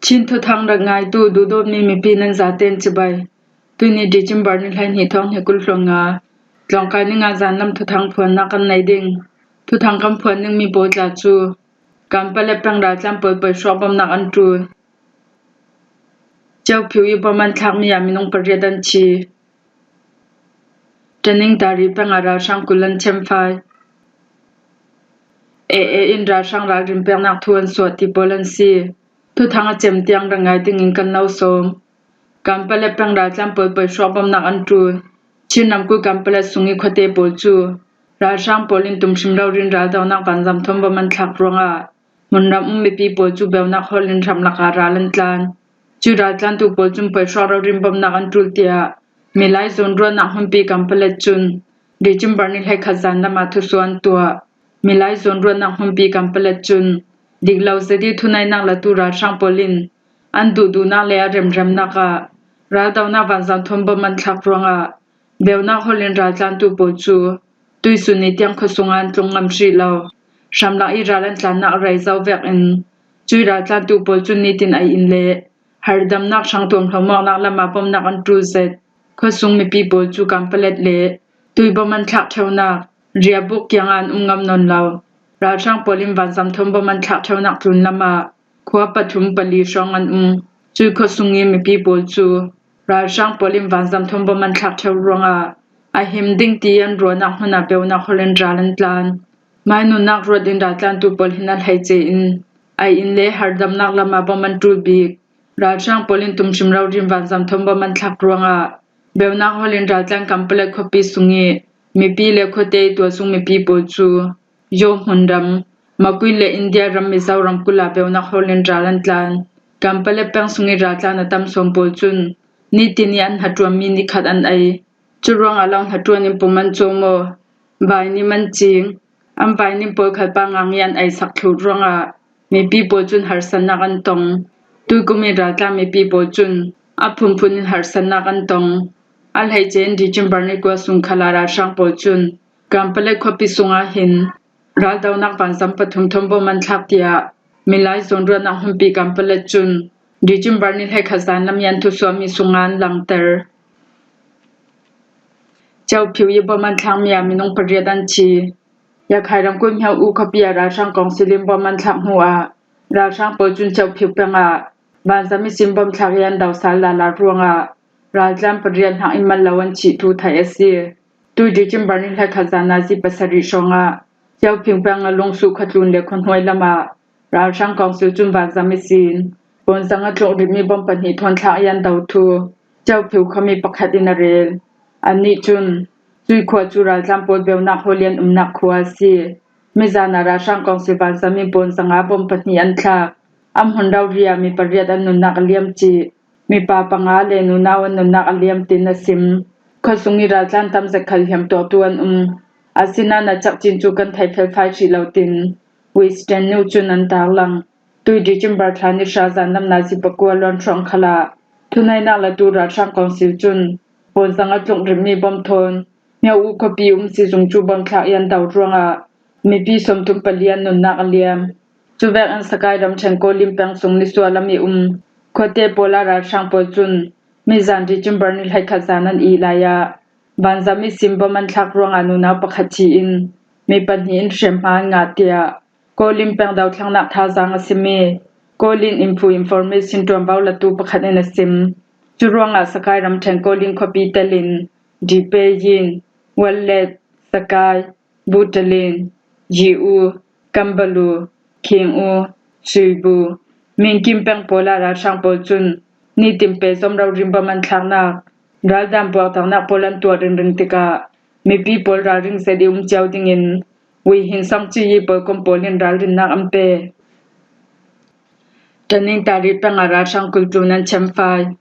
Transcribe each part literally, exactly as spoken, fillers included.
Chin thuthang rak ngaitu duhdawtmi mipi nan zaten cibai. Tuini December ni hleihnih thawng hnih kul hluan nga, tlawngkai ni nga zanlam thuthang phuannak kan nei ding. Thuthang kan phuan dingmi pawl tla cu Kanpalet peng raltlan pawl paihruak bomnak an ṭul. Kyaukphyu i bom an thlakmi ah minung pariat an thi. Taning Tari peng ah ralhrang kul an chemfai. A A in ralhrang ralrin peknak thu an suah ti pawl an si. Thuthang a cem tiang rak ngai dingin kan lo sawm. Kanpalet peng raltlan pawl paihruak bomnak an ṭul. Chin ramkulh Kanpalet sung i khuate pawl cu ralhrang pawl in tumhrim rori raldonak vanzam thawn bom an thlak ruangah hmunram um mipi pawl cu beunak hawl in hramlak ah ral an tlan. Cu raltlantu pawl cun paihruak rori bomnak an ṭul tiah Milai zawn ruahnak hmunpi Kanpalet cun December ni hleikhat zanlam ah thusuah an tuah. Milai zawn ruahnak hmunpi Kanpalet cun diklo zet i thuneinak latu ralhrang pawl in an duhduhnak le a remremnak ah raldonak vanzam thawn bom an thlak ruangah beunak hawl in raltlantu pawl cu tuisun ni tiang khuasung ah an tlung ngam hrih lo. Hramlak i ral an tlannak a rei zo vekin cui raltlantu pawl cun nitin ei in le hardamnak hrang tuamhlo mawknak lam ah bomnak an ṭul zet. Khuasung mipi pawl cu Kanpalet le tui bom an thlak ṭheunak riabuk kiangah an um ngam nawn lo. Ralhrang pawl in vanzam thawn bom an thlak ṭheunak tlun lam ah khua pathum pali hrawng an um. Cui khuasung i mipi pawl cu ralhrang pawl in vanzam thawn bom an thlak ṭheu ruangah a him ding ti an ruahnak hmun ah beunak hawl in ral an tlan. Mai nunnak ruat in raltlantu pawl hin a hleice in ei in le hardamnak lam ah bom an ṭul bik. Ralhrang pawl in tumhrim rori vanzam thawn bom an thlak ruangah beunak hawl in raltlan Kanpalet khuapi sung i mipi le khuate i tualsung mipi pawl cu Yaw hmunram, Makui le India ram Mizo ramkulh ah beunak hawl in ral an tlan. Kanpalet peng sung i raltlan a tam sawn pawl cun nitin i an hnaṭuanmi nikhat an ei. Cu ruangah lo hnaṭuan in pum an cawm aw, vainim an cing. An vainim pawl khat pangang i an eisak thluh ruangah mipi pawl cun harsatnak an tong. Tuikum i raltlan mipi pawl cun a phunphun in harsatnak an tong. A hleice in December ni kua sung khal ah ralhrang pawl cun Kanpalet khuapi sungah hin raldonak vanzam pathum thawn bom an thlak tiah Milai zawn ruahnak hmunpi Kanpalet cun December ni hleikhat zanlam i an thusuahmi sungah an langter. Kyaukphyu i bom an thlakmi ah minung pariat an thi. Yakhai ramkulh Myaw U khuapi ah ralhrang kawngsil in bom an thlak hnu ah ralhrang pawl cun Kyaukphyu peng ah vanzam ihsin bom thlak i an dosal lala ruangah raltlan pariat hnak in mal lo an thih thu theih a si. Tui December ni hleikhat zan nazi pasarih hrawngah Kyaukphyu peng a Lungsu khuatlun le khuahnuai lam ah ralhrang kawngsil cun vanzam ihsin pawnzang a tluk rihmi bom pahnih thawn thlak i an do thu Kyaukphyu khuami pakhat in a rel. Annih cun cui khua cu raltlan pawl beunak hawl i an umnak khua a si. Mizan ah ralhrang kawngsil vanzam in pawnzang ah bom pahnih an thlak. A hmun rori ah mi pariat an nunnak a liam cih, mipa panga le nunau an nunnak a liam tin a sim. Khuasung i raltlan tam zet khal hliam tuahtu an um. Asinain a cakcin cu kan thei felfai hrih lo tin Western News cun an tarlang. Tui December thla ni hra zanlam nazi pakua luan hrawng khal ah thuneinak latu ralhrang kawngsil cun pawnzang a tluk rihmi bom thawn Myaw U khuapi um sizung cu bom thlak i an do ruangah mipi sawmthum pali an nunnak a liam. Cuvek in Sakai ramṭhen Kawlin peng sung nisuah lam i um khuate pawl ah ralhrang pawl cun mizan December ni hleikhat zan an ih lai ah vanzam ihsin bom an thlak ruangah nunau pakhat thi in mi pahnih in hrem hma an ngah tiah Kawlin peng dothlennak thazaang a simi Kawlin Info Information ṭuanvo latu pakhat in a sim. Cu ruangah Sakai ramṭhen Kawlin khuapi telin Dipeyin, Wallet, Sakai, Butalin, Yiu, Kambalu, Khingu, Suibu, Minkin peng pawl ah ralhrang pawl cun nitin pehzom rori bom an thlaknak, raldan puaktaknak pawl an tuah ringring tikah mipi pawl ralring zet i um cio dingin Wei Hin Song Ci Yi pawlkom pawl in ralrinnak an pe. Taning Tari peng ah ralhrang kul tlun an chemfai.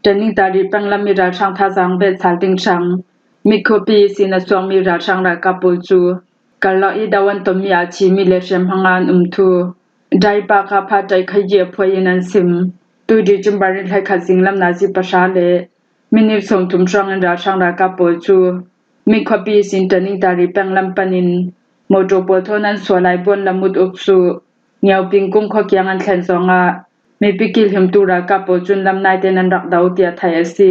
Taning Tari peng lam i ralhrang thazaang beh sal ding hrang, mikhuapi ihsin a suakmi ralhrang ralkap pawl cu karlak i do an tonmi ah thimi le hrem hmanga an um thu Daipa Kapha Taikhayi a phuai in an sim. Tui December ni hleikhat zinglam nazi pahra le minit sawmthum hrawng in ralhrang ralkap pawl cu mikhuapi ihsin Taning Tari peng lam panin motor pawl thawn an suah lai buan lamut uksu Ngiauping kung khua kiang an thlen zongah mipi kilhimtu ralkap pawl cun lam naite nan rak do tiah theih a si.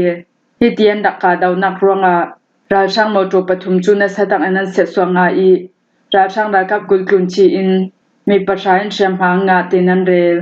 Hiti an rak kahdohnak ruangah ralhrang mawṭaw pathum cu nasa takin an siatsuah ngah i, ralhrang ralkap kul tlun cih in mi pahra in hriamhma an ngah, tiin an rel.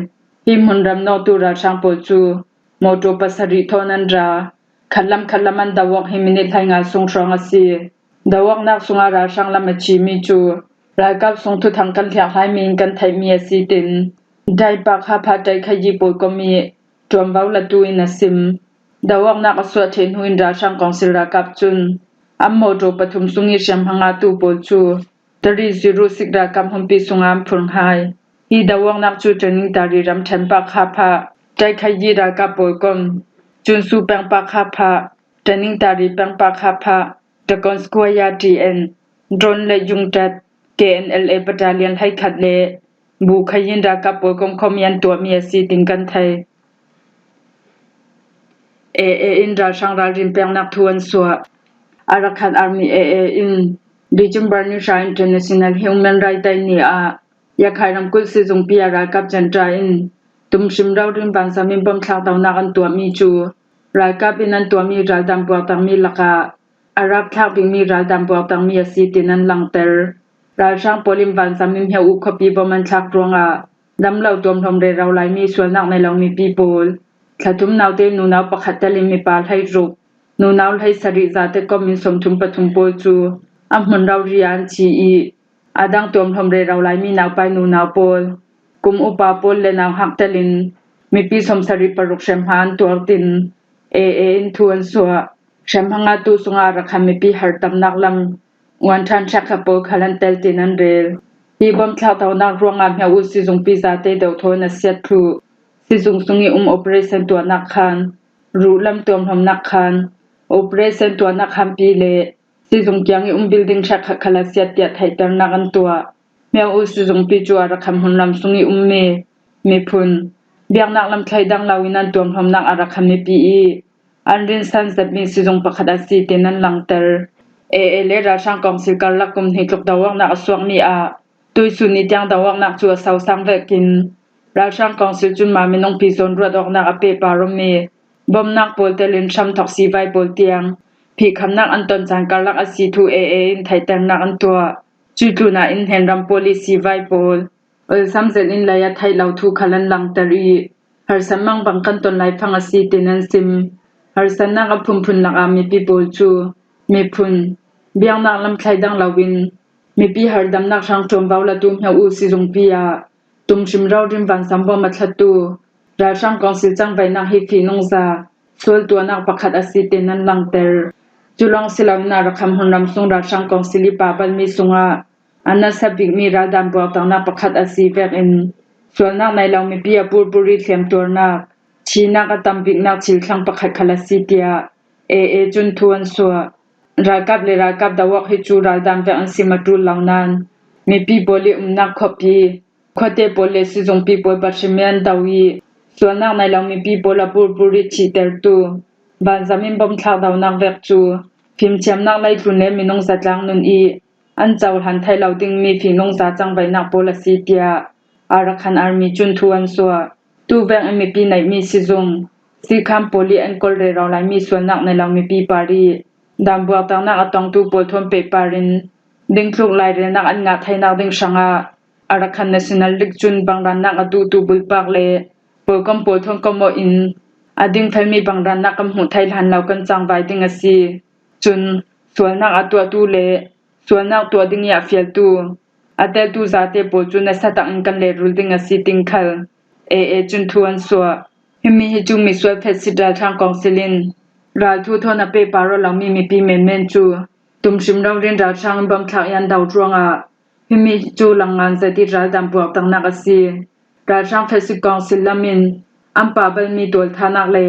Hi hmunram nawktu ralhrang pawl cu mawṭaw pasarih thawn an ra. Khatlam khatlam an do awk hi minit hleinga sung hrawng a si. Do awknak sungah ralhrang lam a cimi cu ralkap sung thuthang kan hliak hlaimi in kan theihmi a si, tin Dai Pakha Pha Taikhayi pawl kom i ṭuanvo latu in a sim. Do awknak a suah ṭheh hnu in ralhrang kawngsil ralkap cun an mawṭaw pathum sung i hriamhma ngahtu pawl cu Tari Zero Six ralkap hmunpi sungah an phurh hai. Hi do awknak cu Training Tari ramṭhen Pakha Pha Taikhayi ralkap pawl kom, Cunsu peng Pakha Pha Training Tari peng Pakha Pha Dragon Square T N, Drone le Yungtat, K N L A Battalion hleikhat le Bu Khayin ralkap pawl kom khawm i an tuahmi a si, tin kan thei. A A in ralhrang ralrin peknak thu an suah. Arakan Army A A in December ni hra International Human Rights Day ni ah Yakhai ramkulh sizungpi ah ralkap Janta in tumhrim rori in vanzam in bom thlak dohnak an tuahmi cu ralkap in an tuahmi raldan puaktakmi lakah a rak thlak bikmi raldan puaktakmi a si, tin an langhter. Ralhrang pawl in vanzam in Hmyo U khuapi bom an thlak ruangah damlo tuamhlawm rero laimi sualnak nei lo mipi pawl, thla thum naute nunau pakhat telin mipa hleiruk, nunau hleisarih zate kom in sawmthum pathum pawl cu a hmun rori ah an thi i, a dang tuamhlawm rero laimi naupai nunau pawl, kum upa pawl le nauhak telin mipi sawmsarih paruk hriamhma an tuar, tin A A in thu an suah. Hriamhma ngahtu sungah Arakan mipi hartamnak lam uanṭhan hrekkhat pawl khal an tel, tin an rel. Hi bom thlak dohnak ruangah Hmyo U sizungpi zate dohthawn a siat thluh. Sizung sung i um operation tuahnak khan, ruhlam tuamhlawmnak khan, operation tuahnak khanpi le sizung kiang i um building hrekkhat khal a siat tiah theihternak an tuah. Hmyo U sizungpi cu Arakan hmunram sung i ummi miphun, biaknak lam thleidang lo in an tuamhlawmnak Arakan mipi i an rinsan zetmi sizung pakhat a si, tin an langhter. A A le ralhrang kawngsil karlak kum hnih tluk do awknak a suakmi ah tuisun i tiang do awknak cu a sosang vekin ralhrang kawngsil cun mah minung pi zawn ruat awknak a pehpar awmi bomnak pawl telin hramthok sivai pawl tiang phihkhamnak an ton caan karlak a si thu A A in theihternak an tuah. Cuih tlunah in Hnen ram pawl i sivai pawl olsam zet in lei a theih lo thu khal an langhter i, harsat mangbang kan ton laifang a si, tin an sim. Harsatnak a phunphun lakah mipi pawl cu miphun, biaknak lam thleidang loin mipi hardamnak hrang ṭuanvo latu Hmyo U sizungpi ah tumhrim rori in vanzam bom a thlatu ralhrang kawngsil cangvaihnak hi fihnungza sual tuahnak pakhat a si, tin an langhter. Cu lawng si loin Arakan hmunram sung ralhrang kawngsil i pahbalmi sungah a nasa bikmi raldan puaktaknak pakhat a si vekin sualnak nei lo mipi a purpuri thliamtuarnak, thihnak a tam biknak thil thlang pakhat khal a si, tiah A A cun thu an suah. Ralkap le ralkap do awk hi cu raldan vek an sim a ṭul lo nain mipi pawl i umnak khuapi, khuate pawl le sizungpi pawl pathum i an do i, sualnak nei lo mipi pawl a purpuri thihtertu vanzam in bom thlak dohnak vek cu fimthiamnak leitlun le minung zatlang nun i an cohlan thei lo dingmi fihnungza cangvaihnak pawl a si, tiah Arakan Army cun thu an suah. Tuvek in mipi neihmi sizung, sikhan pawl i an kol rero laimi sualnak nei lo mipi par i dan buaktaknak a tongtu pawl thawn pehpar in dingtluk lairelnak an ngah theinak ding hrangah Arakan National League cun bangrannak a duhtu bulpak le pawlkom pawl thawn komawh in a dingfelmi bangrannak kan hmuh thei hlan lo kan cangvai ding a si. Cun sualnak a tuahtu le sualnak tuah ding i a fialtu a teltu zate pawl cu nasa takin kan lehrul ding a si, tin khal A A cun thu an suah. Himi hi cu misual fetsit ralhrang kawngsil in ralthu thawn a pehpar aw lomi mipi menmen cu tumhrim rori in ralhrang in bom thlak i an do ruangah himi hi cu langngan zet i raldan puaktaknak a si. Ralhrang fetsit kawngsil lam in an pahbalmi tualthanak le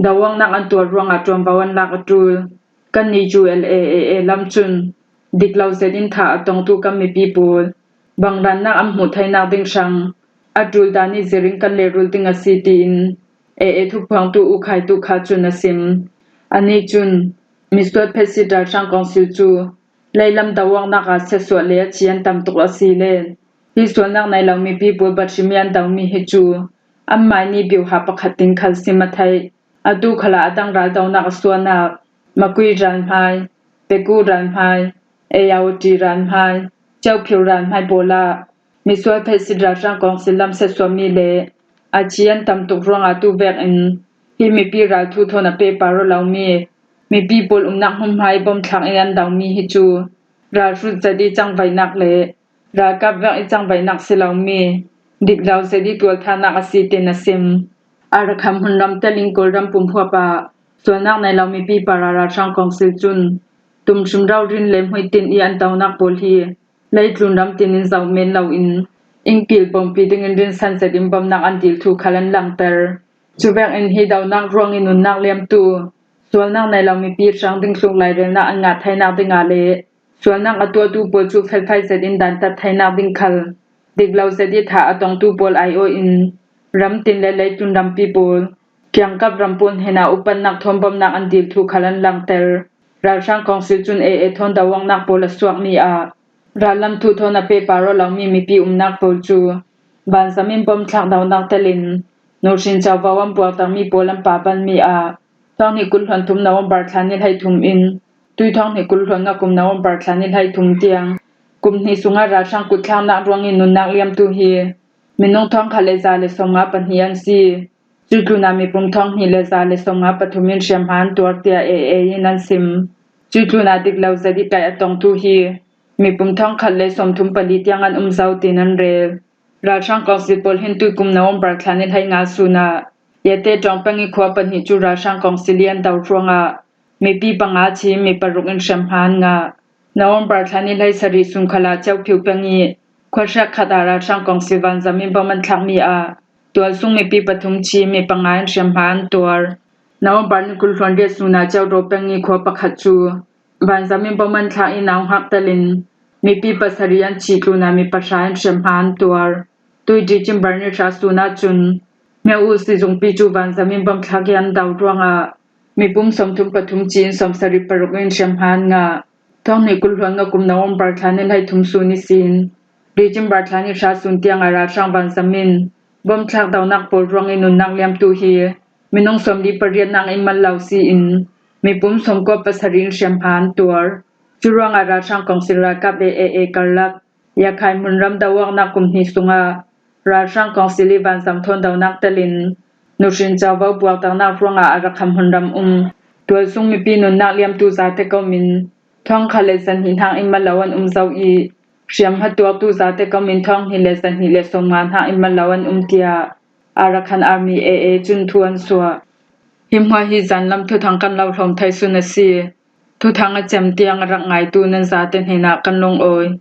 do awknak an tuar ruangah ṭuanvo an lak a ṭul. Kannih U L A A A lam cun dik lo zet in tha a tongtu kan mipi pawl bangrannak an hmuh theinak ding hrang a ṭul dan i zir in kan lehrul ding a si, tiin A A thuphuangtu U Khai Tu Kha cun a sim. Anih cun misual fetsit ralhrang kawngsil cu leilam do awknak ah siatsuah le a thi an tam tuk a si le hi sualnak nei lo mipi pawl bat hrim i an domi hi cu Anmai ni biuha pakhat ding khal sim a theih. Atu khalah a dang ral donak a suahnak, Makui ral hmai, Peku ral hmai, Ayawati ral hmai, Ciauphio ral hmai pawl ah misual pheisit ralhrang kawngsil lam siatsuahmi le a ci an tam tuk ruangah tu vekin hi mipi ral thu thawn a pehpar aw lomi, mipi pawl umnak hmunhma i bawmthlak i an domi hi cu ralhrut zet i cangvaihnak le ralkap vek i cangvaihnak si lomi, dik lo zet i tualthanak a si, tin a sim. Arakan hmunram telin Kawlram pumhuap ah sualnak nei lo mipi para ralhrang kawngsil cun tumhrim raurin le hmuitin i an donak pawl hi leitlun ram tin in zoh men loin inn kil bompi dingin rinsan zetin bawmnak an dil thu khal an langter. Cu vekin hi donak ruangin nunnak liamtu sualnak nei lo mipi hrang ding tluk lairelnak an ngah theinak dingah le sualnak a tuahtu pawl cu felfai zetin dantat theinak ding khal dik lo zet i thah a tongtu pawl aiawh in ram tin le leitlun rampi pawl kiangkap ram pawl hnenah upatnak thawn bawmnak an dil thu khal an langter. Ralhrang kawngsil cun A A thawn doawknak pawl a suakmi ah rallam thu thawn a pehpar aw lomi mipi umnak pawl cu vanzam in bawmthlak donak telin nuhrin covo an puaktermi pawl an pabanmi ah thawng hnih kul hluan thum November thla ni hleithum in tui thawng hnih kul hluan nga kum November thla ni hleithum tiang kum hnih sungah ralhrang kutthlaknak ruangin nunnak liamtu hi minung thawng khat le za le sawmnga pahnih an si. Cuih tlunah mipum thawng hnih le za le sawmnga pathum in hriamhma an tuar, tiah A A in an sim. Cuih tlunah dik lo zet i kaih a tongtu hi mipum thawng khat le sawmthum pali tiang an um zo, tin an rel. Ralhrang kawngsil pawl hin tuikum November thla ni hleinga sun ah Yate ṭawng peng i khua pahnih cu ralhrang kawngsil i an do ruangah mipi panga a thi, mi paruk in hriamhma an ngah. November thla ni hleisarih sun khalah Ciauphio peng i khuahriak khat ah ralhrang kawngsil vanzam in bawm an thlakmi ah tualsung mipi pathum thi, mi panga in hriamhma an tuar. November ni kul hluan riat sun ah Ciaudaw peng i khua pakhat cu vanzam in bawm an thlak i nauhak telin mipi pasarih an thih tlunah mi pahra in hriamhma an tuar. Tui December ni hra sun ahcun Hmeu U sizungpi cu vanzam in bawmthlak i an do ruangah mipum sawmthum pathum ci in sawmsarih paruk in hriamhma an ngah. Thawng hnih kul hluan nga kum November thla ni hleithum sun ihsin December thla ni hra sun tiangah ralhrang vanzam in bawmthlak donak pawl ruangin nunnak liamtu hi minung sawmli pariatnak in mal lo si in mipum sawmkua pasarih in hriamhma an tuar. Curuangah ralhrang kawngsil ralkap le A A karlak Yakhai hmunram doawknak kum hnih sungah ralhrang kawngsil i vanzam thawn donak telin nuhrin covo puakternak ruangah Arakan hmunram um tualsung mipi nunnak liamtu zate komin thawng khat le zahnih hnak in mal lo an um zo i hriamhma tuaktu zate komin thawng hnih le zahnih le sawmnga hnak in mal lo an um, tiah Arakan Army A A cun thu an suah. Hi hmuah hi zanlam thuthang kan lo hlawm thei sun a si. Thuthang a cem tiang a rak ngaitu nan zate hnenah kan lungawi.